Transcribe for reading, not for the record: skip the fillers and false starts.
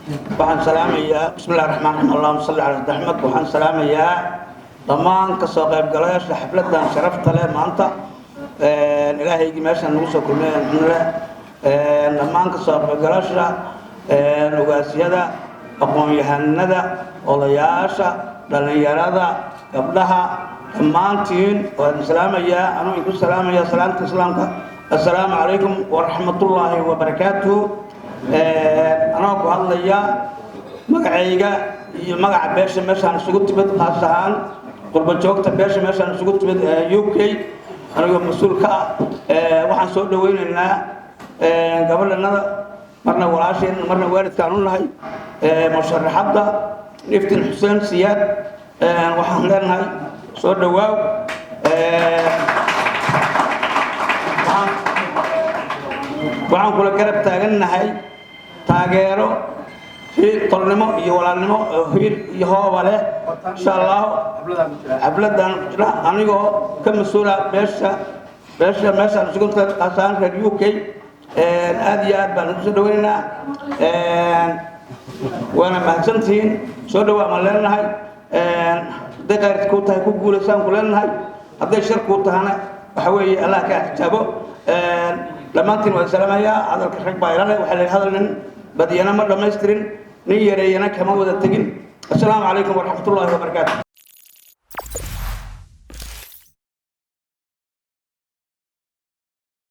Waxaan salaamayaa, bismi illahi raxmaan raxiim, allahuma salli calaa Axmed. Waxaan salaamayaa dhammaan kasoo qaybgalayaasha xafladan sharafta leh maanta. Ilaahaygii meeshaan nagu soo kulmay, alxamdulilah. Dhammaan kasoo qaybgalayaasha, ugaasyada, aqoon-yahanada, odayaasha, dhallinyarada, gabdhaha, dhammaantiin waan salaamayaa. Anuu idinku salaamaya salaamta Islaamka: assalaamu calaykum waraxmatullaahi wabarakaatuhu. Anoo ku hadlaya magacayga iyo magaca beesha meeshaan isugu timid, khaas ahaan qurba joogta beesha meeshaan isugu timid UK, anigoo mas-uul ka ah, waxaan soo dhaweynaynaa gabadhanada, marna walaasheen, marna waalidkaan u nahay, musharaxadda Iftin Xuseen Siyaad. Waxaan leenahay soo dhawaaw. Waxaan kula garab taagannahay taageero tolnimo iyo walaalnimo oo hiil iyo hooba leh, insha Allahu. Xafladan ku jira anigoo ka mas-uula beesha meeshaan isugu qaasaan reer UK, aad iyo aad baan ugu soo dhaweynaynaa, waana mahadsantihiin. Soo dhawaa maan leenahay. Hadday khayr kuu tahay, ku guulaysaan ku leenahay. Hadday shar kuu tahana, waxa weeye Allah kaa xijaabo. Dhammaantiin waan salaamayaa. Hadalka rag baa ila leh. Waxaa la hadal nin badiyana ma dhammaystirin, nin yareeyana kama wada tegin. Assalaamu calaykum waraxmatullaahi wabarakaatu.